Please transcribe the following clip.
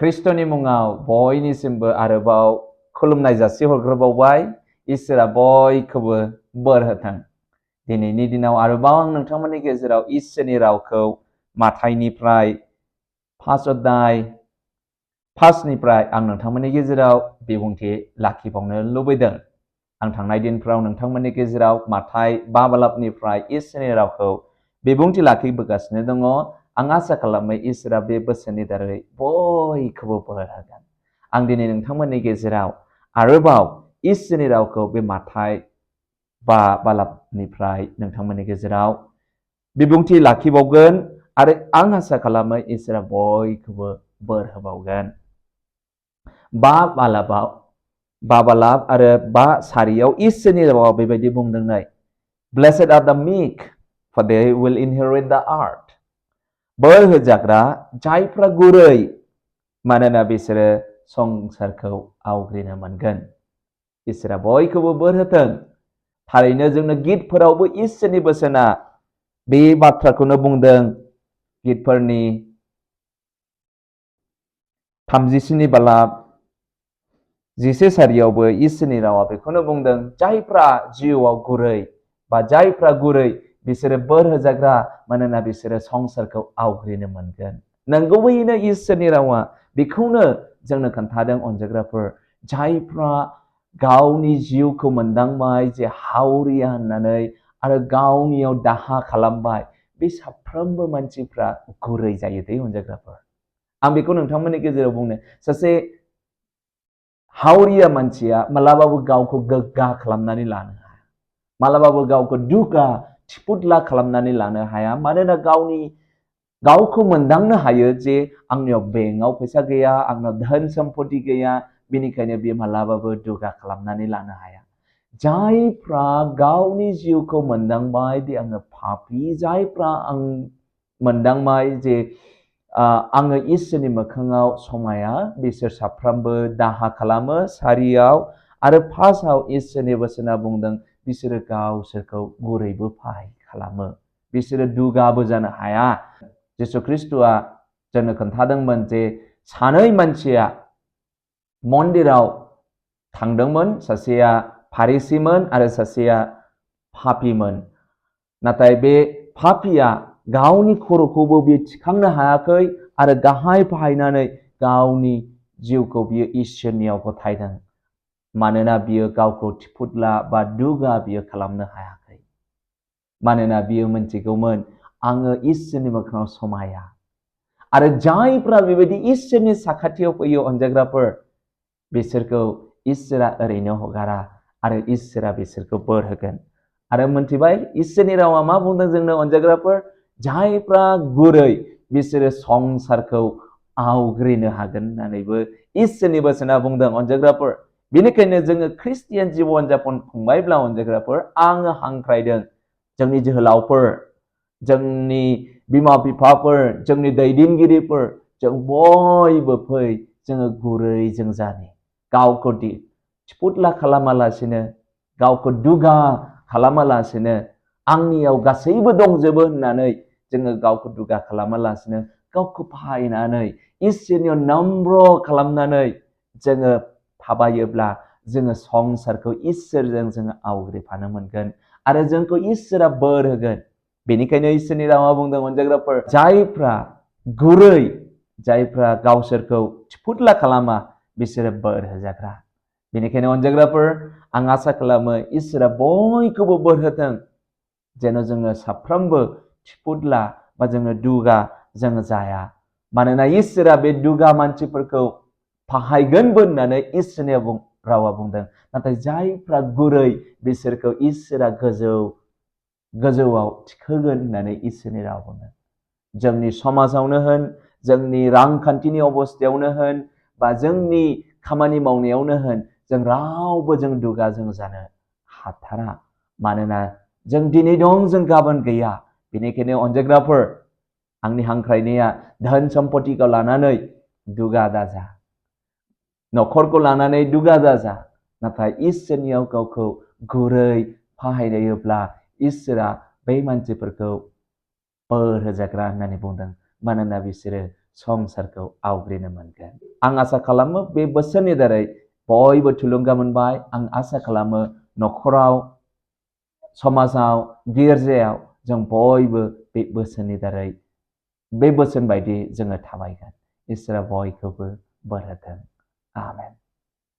खृष्टनि मुङाव बयनिसिमबो आरोबाव खुलुमनाय जासिहरग्रोबावबाय। इसोरा बयखौबो बोर होथों। दिनैनि दिनाव आरोबाव आं नोंथांमोननि गेजेराव इसोरनि रावखौ माथाइनिफ्राय 5 अध्याय 5निफ्राय आं नोंथांमोननि गेजेराव बिबुंथि लाखिबावनो लुबैदों। आं थांनाय दिनफ्राव नोंथांमोननि गेजेराव माथाइ 5 बालाबनिफ्राय इसोरनि रावखौ बिबुंथि लाखिबोगासिनो दङ। आं आसा खालामो इसोरा बे बोसोरनि दारै बयखौबो बोर होगोन। आं दिनै नोंथांमोननि गेजेराव आरोबाव इसोरनि रावखौ बे माथाइ 5 बालाबनिफ्राय नोंथांमोननि गेजेराव बिबुंथि लाखिबावगोन आरो आं आसा खालामो इसोरा बयखौबो बोर होबावगोन। 5 बालाब आरो 5 सारियाव इसोरनि रावा बेबायदि बुंदों नै, Blessed are the meek, for they will inherit the earth. बोर होजाग्रा जायफ्रा गुरै, मानोना बिसोरो संसारखौ आवग्रिनो मोनगोन। इसोरा बयखौबो बोर होथों। थारैनो जोंनो गितफोरावबो इसोरनि बोसोना बे बाथ्राखौनो बुंदों। गितफोरनि 37 बालाब 11 सारियावबो इसोरनि रावा बेखौनो बुंदों, जायफ्रा जिउआव गुरै बा जायफ्रा गुरै बिसोरो बोर होजाग्रा, मानोना बिसोरो संसारखौ आवग्रिनो मोनगोन। नंगौयैनो इसोरनि रावा बेखौनो जोंनो खोन्थादों अनजाग्राफोर, जायफ्रा गावनि जिउखौ मोनदांबाय जे हावरिया होननानै आरो गावनियाव दाहा खालामबाय, बे साफ्रोमबो मानसिफ्रा गुरै जायो दे अनजाग्राफोर। आं बेखौ नोंथांमोननि गेजेराव बुंनो, सासे हावरिया मानसिया मालाबाबो गावखौ गोग्गा खालामनानै लानो हाया, मालाबाबो गावखौ दुगा थिफुदला खालामनानै लानो हाया। मानोना गावखौ मोनदांनो हायो जे आंनियाव बेंकआव फैसा गैया, आंनाव धोन सम्पति गैया, बेनिखायनो बे मालाबाबो दुगा खालामनानै लानो हाया। जायफ्रा गावनि जिउखौ मोनदांबाय दि आङो पापी, जायफ्रा आं मोनदांबाय जे आङो इसोरनि मोखाङाव समाया, बिसोर साफ्रोमबो दाहा खालामो 4 आरो 5 इसोरनि बोसोना बुंदों, बिसोरो गावसोरखौ गुरैबो फाहाय खालामो, बिसोरो दुगाबो जानो हाया। जिसु ख्रिस्ट'आ जोंनो खोन्थादोंमोन जे सानै मानसिया मन्दिराव थांदोंमोन, सासेया फारिसीमोन आरो सासेया पापीमोन। नाथाय बे पापीया गावनि खर'खौबो बियो थिखांनो हायाखै आरो गाहाय फाहायनानै गावनि जिउखौ बियो इसोरनियाव गथायदों। मानोना बियो गावखौ थिफुदला बा दुगा बियो खालामनो हायाखै। मानोना बियो मोनथिगौमोन आङो इसोरनि मोखाङाव समाया। आरो जायफ्रा बेबायदि इसोरनि साखाथियाव फैयो अनजाग्राफोर, बिसोरखौ इसोरा ओरैनो हगारा आरो इसोरा बिसोरखौ बोर होगोन। आरो मोनथिबाय इसोरनि रावा मा बुंदों जोंनो अनजाग्राफोर, जायफ्रा गुरै बिसोरो संसारखौ आवग्रिनो हागोन होननानैबो इसोरनि बोसोना बुंदों अनजाग्राफोर। बेनिखायनो जोङो ख्रिस्टियान जिबन जापन खुंबायब्ला अनजाग्राफोर, आङो हांख्रायदों जोंनि जोहोलावफोर, जोंनि बिमा बिफाफोर, जोंनि दैदेनगिरिफोर, जों बयबो फै जोङो गुरै जों जानि, गावखौ थिफुदला खालामालासिनो, गावखौ दुगा खालामालासिनो, आंनियाव गासैबो दंजोबो होननानै जोङो गावखौ दुगा खालामालासिनो, गावखौ फाहायनानै इसोरनियाव नम्र खालामनानै जोङो थाबायोब्ला जोङो संसारखौ इसोरजों जोङो आवग्रिफानो मोनगोन आरो जोंखौ इसोरा बोर होगोन। बेनिखायनो इसोरनि रावा बुंदों अनजाग्राफोर, जायफ्रा गुरै, जायफ्रा गावसोरखौ थिफुदला खालामा, बिसोरो बोर होजाग्रा। बेनिखायनो अनजाग्राफोर, आं आसा खालामो इसोरा बयखौबो बोर होथों, जेन' जोङो साफ्रोमबो थिफुदला बा जोङो दुगा जोङो जाया। मानोना इसोरा बे दुगा मानसिफोरखौ फाहायगोनबो होननानै इसोरनि रावा बुंदों। नाथाय जायफ्रा गुरै बिसोरखौ इसोरा गोजौआव थिखोगोन होननानै इसोरनि राव बुंदों। जोंनि समाजावनो होन, जोंनि रांखान्थिनि अबस्थायावनो होन, बा जोंनि खामानि मावनायावनो होन, जों रावबो जों दुगा जों जानो हाथारा। मानोना जों दिनै दं, जों गाबोन गैया। बेनिखायनो अनजाग्राफोर, आंनि हांख्रायनाया धोन सम्पतिखौ लानानै दुगा दाजा, न'खरखौ लानानै दुगा दाजा, नाथाय इसोरनियाव गावखौ गुरै फाहायनायोब्ला इसोरा बै मानसिफोरखौ बोर होजाग्रा होननानै बुंदों। मानोना बिसोरो संसारखौ आवग्रिनो मोनगोन। आं आसा खालामो बे बोसोननि दारै बयबो थुलुंगा मोनबाय। आं आसा खालामो न'खराव, समाजाव, गिर्जायाव जों बयबो बे बोसोननि दारै बे बोसोन बायदि जोङो थाबायगोन। इसोरा बयखौबो बोर होथों। आमेन।